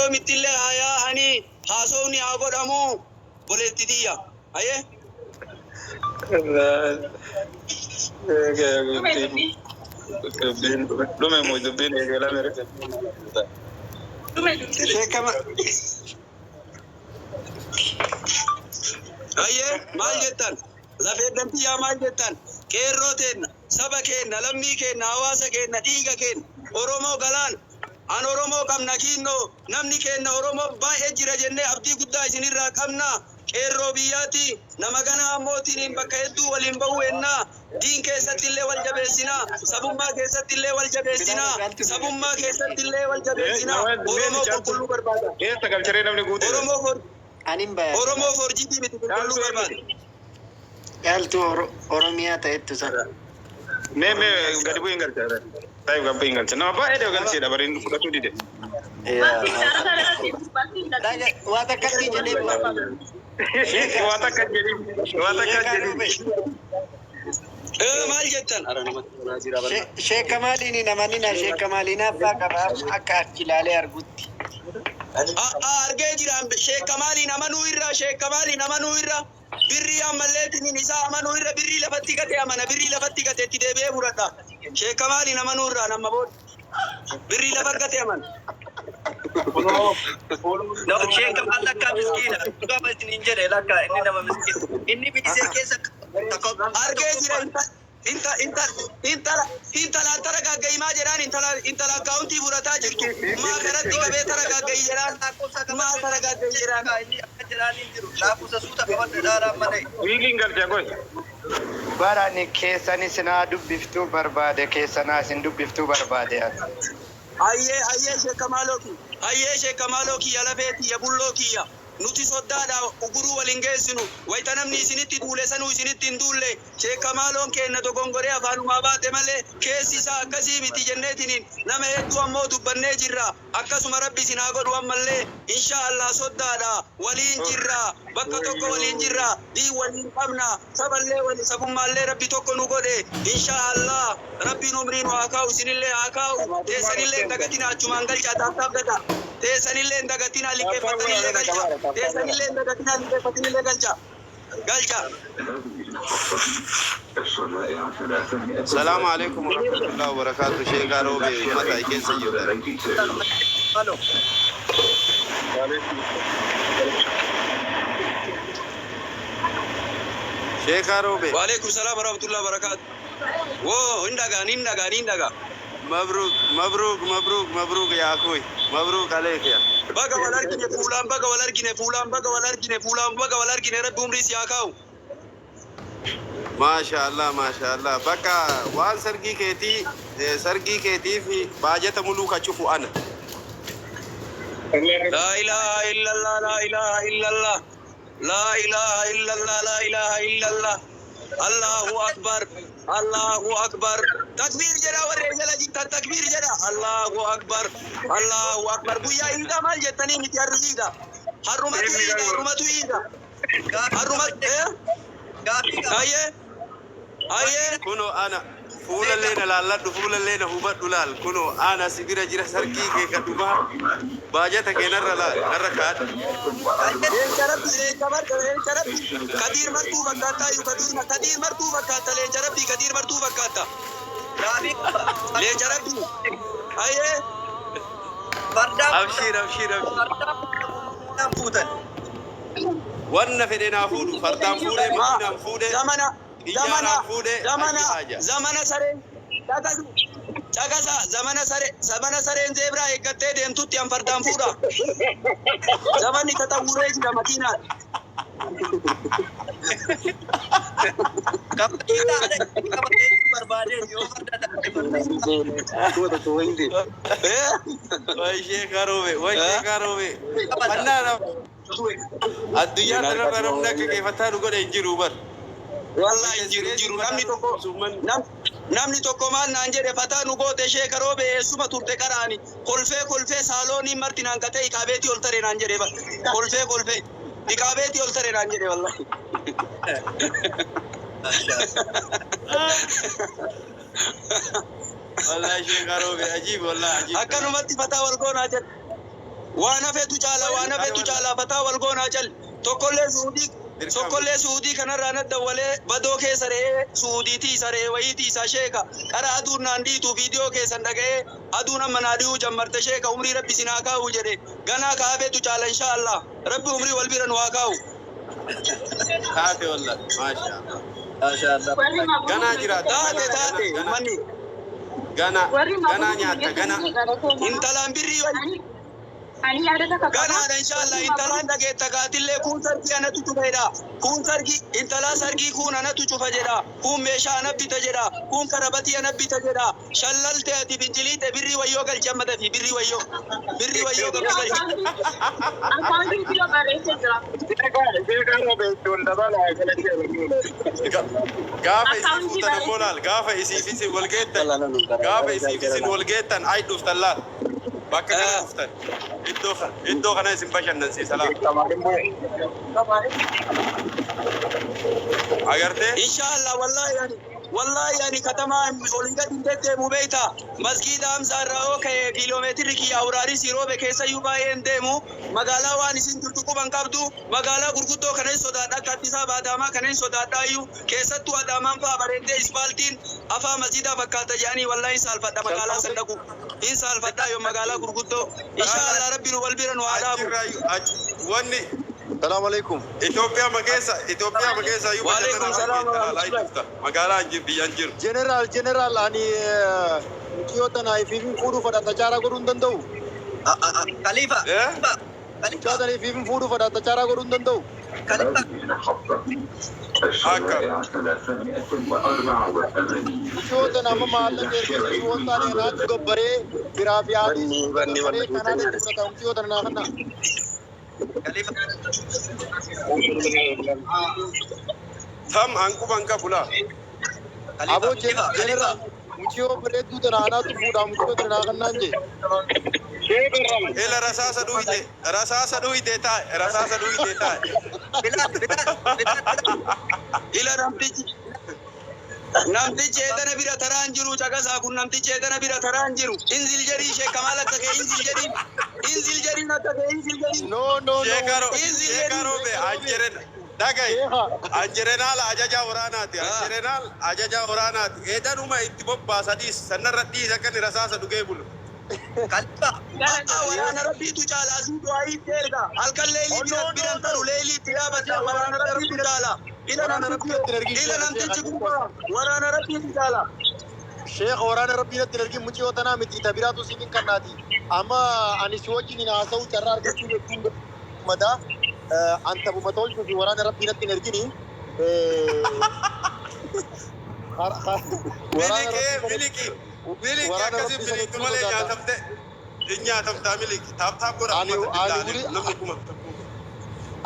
Yoomittillee haa yaa'anii haasofni haa godhamu boleetti tiyya. Ayyee. Dhume moo dubbiin eegalame? Sheekama. Ayyee, maal jettan? Lafeeddan tiyyaa, maal jettan? Qeerroo teenna, saba keenna, lammii keenna, hawaasa keenna, dhiiga keenna, Oromoo galaan. An Oromoo qabna kiinnoo, namni keenna Oromoo baay'ee jira jennee abdii guddaa isinirraa qabna. Qeerroo biyyaati. Nama ganaa ammootiin bakka hedduu waliin bahuu ennaa. Diin keessatti illee wal jabeessinaa. Sabummaa keessatti illee wal jabeessinaa. Sabummaa keessatti illee wal jabeessinaa. Oromoo qulqulluu barbaada. Keessa galcheree namni guute. Oromoo for Anin bayaa. Oromoo forjiitii miti, qulqulluu barbaada. Caaltuu Oromiyaa ta'ettu sana. Mee mee, gadi bu'iin galcha. Taa'ib, gadi bu'iin galcha. Nama baay'ee galcheedha, bariin fudhatuu dide. Waa takkatti jedhee bu'a. Waa takka jedhin. Waa takka jedhin. Maal jettan? Ara namatti tolaa jira barna. Sheekka maaliin namanina, sheekka maaliin abbaa qaba akka achi ilaalee argutti. Argee jira, sheekka maaliin amanuu irra, sheekka maaliin amanuu irra, birrii ammalleetiin isaa amanuu irra, birrii lafatti gate amana, birrii lafatti gate itti deebi'ee fudhadha. Sheekka maaliin amanuu irraa nama booda birrii lafa gate amana. No, sheekka maal lakkaa miskiina. Dhugaama isiniin jedhe, lakkaa inni nama miskiina. Inni bilisee keessa takka Argee jira, intala intala tara gaggaimaa jedhaan, intala intala akkaawuntii fudhataa jirtu maa karatti qabee tara gagga'i jedhaan, maa tara gagga'i jedhaan. Inni akka jedhaan hin jiru. Laafuusa suuta qabadhu dhaaraan malee. Wiiliin galcha goy. Barani keessani sinaa dubbiftuu barbaade, keessanaa isin dubbiftuu barbaade ati. Ayyee ayyee, sheekka maaloo kiyya, ayyee sheekka maaloo kiyya, lafee tiyya, bulloo kiyya, nuti soddaadha, uguruu waliin geessinu, wayita namni isinitti duule sanuu isinitti hin duulle. Sheekka maaloon keenna dogongoree afaanumaa baate malee keessi isaa akkasii miti jenneetiniin nama hedduu ammoo dubbannee jirra. Akkasuma Rabbi isin haa godhu. Ammallee insha Allah soddaadha, waliin jirra, bakka tokko waliin jirra, diin waliin qabna, saballee wali sabummaallee Rabbi tokko nu godhe. Insha Allah Rabbiin umrii nu haa kaa'u, isinillee haa kaa'u. Teessanillee hin dagatina, achumaan galchaa, taaptaaf gata. Teessanillee hin dagatina, liqeeffattanillee galcha. Teessanillee hin dagatina, liqeeffatinillee galcha, galcha. Salaamu alaikum warahmatullahi wabarakatuh. Sheekaa Roobee, uummata keessa jirtan. Halo. Sheekaa Roobee. Waalaikum salaam warahmatullahi wabarakatuh. Woo, hin dhagaan, hin dhagaan, hin dhagaa. Mabruuk, mabruuk, mabruuk, mabruuk, yaa akuy. Mabruuk aleek yaa. Baga wal argine fuulaan, baga wal argine fuulaan, baga wal argine fuulaan, baga wal argine. Rabbi umrii si haa kaa'u. Maasha Allah, maasha Allah. Bakka waan sargii keetii, sargii keetii fi baajata muluu ka cufu ana. Laa ilaaha illallah, laa ilaaha illallah, laa ilaaha illallah, laa ilaaha illallah. Allahu akbar, Allahu akbar. Takbiir jedha, warri jala jirtan takbiir jedha. Allahu akbar, Allahu akbar. Guyyaa iidaa maal jettanii miti, harri iida, harrumatu iida, harrumatu iida, harrumatu. Gaaffii qaba. Ayyee ayyee. Kunoo ana fuulallee na laalladhu, fuulallee na hubadhu, laal, kunoo ana si bira jira. Sargii kee ka dhumaa baajata kee narra laal, narra kaadhu. Leenca Rabbi, leenca marga, leenca Rabbi. Kadiir martuu fakkaattaa iyyuu, kadiir, kadiir martuu fakkaatta, leenca Rabbi, kadiir martuu fakkaatta. Gaaffii qaba. Leenca Rabbi. Ayyee. Fardaan Abshiir, abshiir, abshiir. Fardaan fuutan. Wanna fedhe naa fuudhu, fardaan fuudhee, makiinaan fuudhee, Zamana zamana xiyyaaraan fuudhee, zamana achi haaja. Zamana sareen, caqasu caqasa, zamana sare, zamana sareen zeebraa eeggattee deemtutti an fardaan fuudha. Zamanni taxawwuree jira, makiinaan. Makiinaa qabatee barbaadee yoo farda taate farda. Eh? Way sheekaa Roobee, way sheekaa Roobee. Fannaan addunyaa kanarra namni akka keeffataa nu godhe hin jiru bar. Wallahi hin jiru, jiru. Namni tokko, namni tokko maal naan jedhe? Fataa nu goote sheeka Roobee, eessuma turte qaraani? Kolfee kolfee saalooniin marti naan qatee iqaabeetii ol tare naan jedhe bar. Kolfee kolfee iqaabeetii ol tare naan jedhe, wallahi. Wallahi sheekaa Roobee, ajiib, wallahi ajiib. Akkanumatti fataa wal goonaa jedhe. Waan hafetu caala, waan hafetu caala, fataa wal goonaa cal. Tokkollee Suudii, tokkollee Suudii kanarraa na dawwalee badoo keessa re'ee Suudiitii isa re'ee wayiitii isa sheeka. Qara aduun naan dhiitu viidiyoo keessan dhaga'ee aduun amma naa dhiyuu jammarta sheeka umrii rabbi sinaa kaa'u jedhe. Ganaa ka hafetu caala insha Allah. Rabbi umrii wal bira nu haa kaa'u. Taate wallah. Maasha Allah. Maashaallah. Warri mabruk Ganaa jiraata. Taate taate Gana manni gana warri ganaa mabruk nyaatta gana. intalaan birrii wayi. Ani yaada takka qaba. Ganaadha inshallah intalaan dhageetta kaatillee kuun sargii anatu cufa jedha. Kuun sargii intalaa sargii kuun anatu cufa jedha. Kuun meeshaa ana bita jedha. Kuun karabatii ana bita jedha. Shallalte ati finciliite birrii wayyoo galchi amma dafii birrii wayyoo. Birrii wayyoo gabbi galchi. Akkaawuntiin kiyya barreessee jira. Gaafa isii fuutan ammoo laal gaafa isiif isin wal geettan gaafa isiif isin wal geettan ay dhuftan laal bakka kana dhuftan iddoo kana iddoo kana isin bashannansiisa laal agartee Inshallah wallahi ani wallahi ani katamaa olii gadi hin deddeemu beeyta. Masgiida Hamzaa irraa yoo ka'e kiiloomeetirri kiyya Awuraarii Siroobe keessayyuu baay'ee hin deemu. Magaalaa waan isin jirtu quban qabdu magaalaa gurguddoo kana hin sodaadha akka Addisaa Baadaamaa kana hin sodaadhaayyuu keessattuu Adaamaan fa'a bareeddee ispaaltiin afaa masjiidaa fakkaata jedhanii wallahi hin saalfadha magaalaa san dhaqu. Hin saalfadhaa yoo magaalaa gurguddoo. Inshallah rabbi nu wal bira nu haa dhaabu. achirraayyuu achi wanni Salaam alaikum. Itoophiyaa ma keessa Itoophiyaa ma keessa iyyuu Waalaikum bashannanaaf salaam geettan laal ay warahmatullahi. dhufta magaalaa hin jiru biyya hin jiru. Jeneraal jeneraal ani mucayyoo tana ifiifin fuudhuu fadha tachaaraa godhuu hin danda'u. Khalifa. Eh? Mucaa Khalifa. tana ifiifin fuudhuu fadha tachaaraa godhuu hin danda'u. Khalifa. Akka Mucayyoo tana amma maallaqa ergisiisu waan taane naatu gabbaree biraa fi haadhi gabbaree kanaan itti fudhata mucayyoo tana naa kanna. Khalifa. tam hanquban qabu laa. Khalifa. Aboo Khalifa. jeneraal mucayyoo bareedduu tana anaatu fuudhaa mucayyoo tana naa kannaan jee. Ela rasaasa dhuyite rasaasa dhuyite taa'e rasaasa dhuyite taa'e. Bilal. Bilal. Bilal. Bilal. Ila namtichi namtichi eedana bira taraan jiru caqasaa kun namtichi eedana bira taraan jiru inzil jedhii sheekamaal akka kee inzil jedhiin inzil jedhiin akka kee inzil jedhiin No no no. Sheekaro inzil jedhiin sheekaro be anjeren dhagayi Sheekha. anjerenaal ajaja waraanaati anjerenaal ajaja waraanaati eedanuma itti bobbaasa dhiis sanarra dhiis akka inni rasaasa dhugee bulu. Khalifa. A'a waraana rabbiitu caala asii du'aa itti erga halkan leelii Oh bira no no biran no. taru leelii itti dhaabata waraana rabbiitu caala ila Waraana namtichi rabbii natti hin ergin ila sheekha namtichi sheekha. gurbaa waraana rabbiitu caala. Sheekh waraana rabbii natti hin ergin mucayyoo tanaa miti ta biraatu siif hin kannaati. Amma ani si wajjin hin haasa'u carraa argachuu jechuun mataa an tabuma tolchuu fi waraana rabbii natti hin ergini. Waraana Milikee rabbii miliki miliki waraana akkasii rabbii miliqtu sanatti malee sodaata. nyaatamte hin nyaatamtaa miliki taap taap godha Ani ummata ani billaa wuli namni kuma.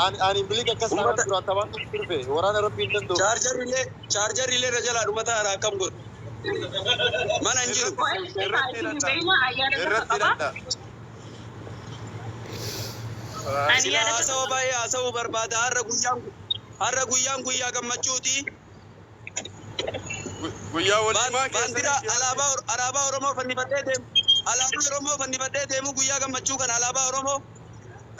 ani ani bilika akkas taanaan Ummata duraan tabaan turfe waraana rabbii hin danda'u. chaarjarriilee chaarjarriilee irra jalaa dhumata haaraa akkam godhu mana hin jiru. Waa'ee sheekaa Irratti isin hidhadha beekna ayyaana takka irratti qaba. hidhadha. Ani Sila yaada takka haasawa qaba. baay'ee haasawuu barbaada har'a guyyaan har'a guyyaan guyyaa gammachuuti. Guyyaa waliimaa Baandira keessatti alaabaa alaabaa Oromoo fannifadhee deemu. Alaabaa Oromoo fannifadhee deemu guyyaa gammachuu kana alaabaa Oromoo.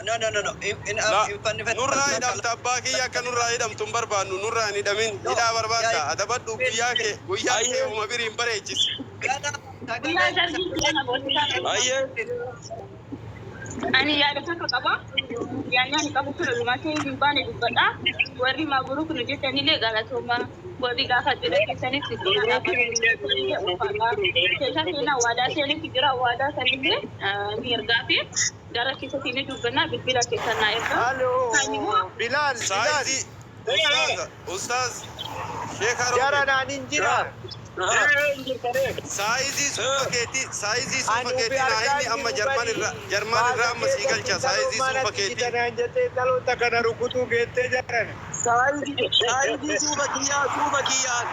No no no no. In La in fannifatti. nurraa hidhamta abbaa kiyya akka nurraa hidhamtu hin barbaannu nurraa hin hidhamin No. hidhaa barbaadda adabadhu guyyaa kee guyyaa kee Ayyee uma birii hin bareechisi. Gana Guyyaa sagalee sargii kana boosisaa ayyee Ani yaada takka qaba. Yaadni ani qabu kun oolumaa ta'e hin baane dubbadha. Warri mabruk nu jettanillee galatooma. Warri gaafa jira keessanis itti dhaabbatan ulfaadha. Keessa seenaa waadaa seenitti jira waadaa sanillee ni ergaa fi gara keessatti ni dubbanna bilbila keessan naa ergaa. Halo, Kaan immoo Bilal, Bilal. Saayizii ustaaza ustaaz sheekha Jara roobe naan hin jira. saayizii suufa keetii saayizii suufa Ani ufi keetii naa argaa himi amma jiru jarman bari. irra jarman irraa amma sii galcha saayizii suufa manatti keetii. jitanaan jettee dhaloota kana rukutuu geettee jaran. Saayizii saayizii suufa kiyyaa suufa kiyyaan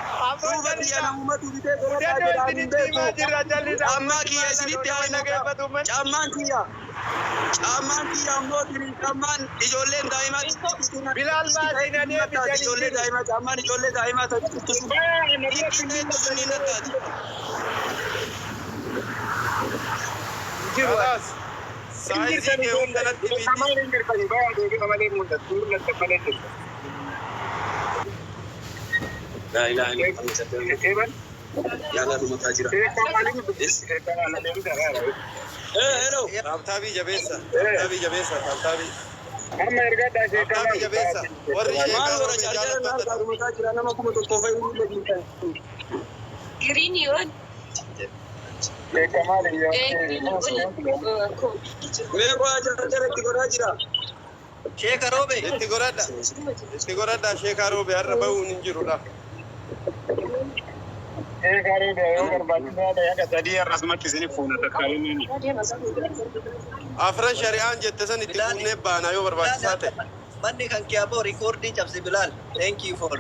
suufa kiyya namumatu bitee godhadhaa Mudannoo jedhaan hin isinitti himaa beeku. jirra jalli Caammaa kiyya isinitti haa himu. Caammaan kiyya caammaan kiyya ammoo tiri caammaan ijoolleen daa'imaa Bilaal baasii na deebisanii ijoollee jiru. daa'imaa caammaan ijoollee daa'imaa tachitu sun inni nattaati. Jiru. Khalaas Saayizii kee hunda natti miti. Kamal hin jirtani bayaa deebi'a malee mul'atu. Mul'atu malee jirtu. Laa ilaaha illallah. Eeban. Yaalaa dhumataa jira. Eh, hello. Taaptaabii jabeessa. Taaptaabii jabeessa. Taaptaabii. Amma ergadhaa Taaptaabii jabeessa. Warri Maal sheekaa godha roobee chaarjara jaalattu naan adda. dhumataa jira nama 1000 fa'i hunda dhiitan. Green yoon green oli Mee qo'aa chaarjara itti godhaa jira. Sheeka Roobe. Itti godhadha. Itti godhadha sheekaa roobee har'a bahuun hin jirudha. Afran shari'aan jette san itti guunnee baana yoo barbaachisaa ta'e. Manni kan kee aboo rikoordii cabse Bilaal. Thank you for.